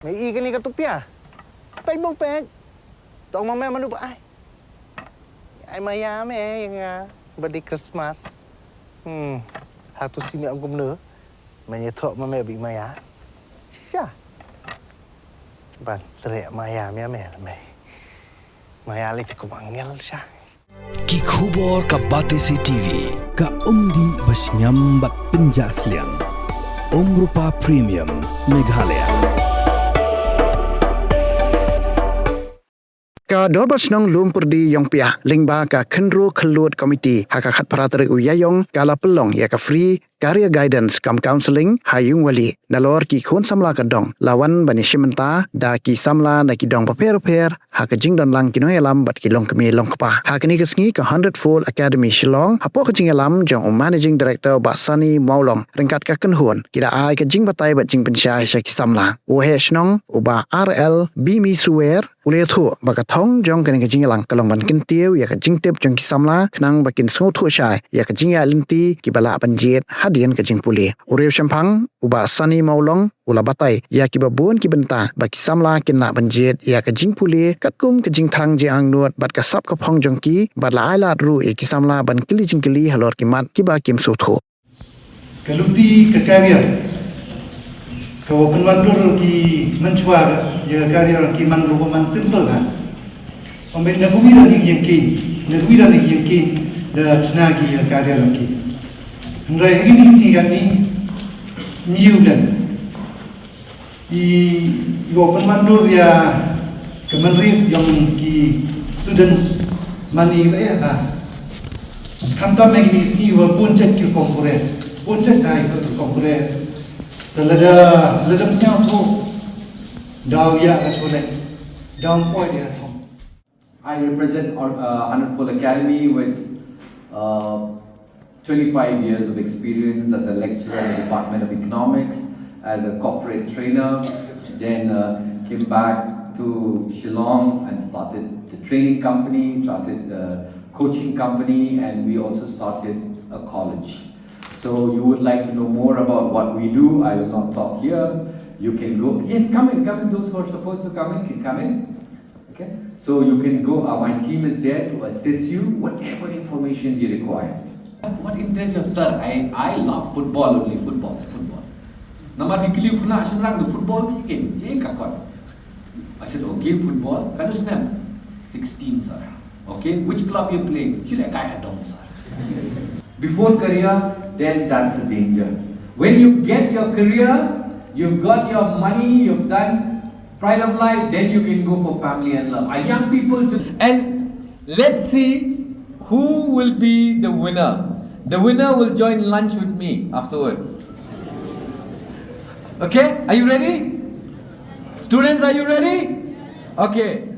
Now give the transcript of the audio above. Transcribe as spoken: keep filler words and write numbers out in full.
Me i kane ka tupia. Pek bong pek. Tong ma me manu ba ai. Ai maya me ïa nga. Badi Christmas. Hmm. Hatu si me ong kumno. Me ïa thok ma me bi maya. Shisha. Ban trek maya me me me. Maya le te kum angel sha. Ki khubor ka Batesi T V. Ka umdih ba shngiam bad pynjah sliang. Umrupa Premium Meghalaya. Ka Dorbar Shnong Lumpyrdi Ïongpiah lyngba ka Khynroo Khyllood Committee ha ka khatphra tarik u Ïaïong ka la pynlong ïa ka free career guidance cum counselling ha Ïungwali. Nalor ki khun samla ka dong la wan ban ïashim bynta da ki samla na ki dong bapher bapher ha ka jingdon lang ki nongïalam bad ki longkmie longkpa. Ha kane ka sngi ka Hundred Fold Academy Shillong hapoh ka jingïalam jong u Managing Director Bah Sunny Mawlong ryngkat ka kynhun ki la ai ka jingbatai bad jingpynshai sha ki samla. U Waheh Shnong u Bah R L Bimi Suwer u la ïathuh ba ka thong jong kane ka jingïalang ka long ban kyntiew ïa ka jingtip jong ki samla khnang ba kin sngewthuh shai ïa ka jingïaid lynti kiba lah ban jied hadien ka jingpule. U riewshemphang u Bah Sunny Mawlong u la batai ïa kiba bun ki bynta ba ki samla kin lah ban jied ïa ka jingpule katkum ka jingthrang jingangnud bad ka sap ka phong jong ki bad la ai lad ruh ïa ki samla ban kylli jingkylli halor ki mat kiba kim sngewthuh. Ka luti ka career ka wa pynwandur ki mynchwa ïa ka career ki man ruh man simple ha. Ym na kumi da ni ïeng ki, na kumi da ni ïeng ki da chna ki ïa ka career ki. Hynrei ha kini sngi kani, ngi u dan. I, i wa pynwandur ïa ka mynried jong ki students mani ba ïa ba. Khamtam ïa kini sngi wa bun chet ki rukom pule. Bun chet dei ki rukom pule. Te lada, lada ym sngewthuh. Daw ïa ka shu leh. Daw ym poi ïa thong. I represent uh, Hundred Fold Academy with uh, twenty-five years of experience as a lecturer in the Department of Economics, as a corporate trainer, then uh, came back to Shillong and started the training company, started the coaching company, and we also started a college. So you would like to know more about what we do, I will not talk here. You can go, yes, come in, come in. Those who are supposed to come in can come in. Okay? So you can go, uh, my team is there to assist you, whatever information you require. What interest you have, sir? I, I love football only, football, football. Namar ki kylli khynnah shynrang, the football ki khein, je ka kot. I said, okay, football, katno snem? Sixteen, sir. Okay, which club you play? She like, I don't, sir. Before career, then that's the danger. When you get your career, you've got your money, you've done pride of life, then you can go for family and love. Our young people to, and let's see who will be the winner. The winner will join lunch with me afterward. Okay, are you ready? Students, are you ready? Okay.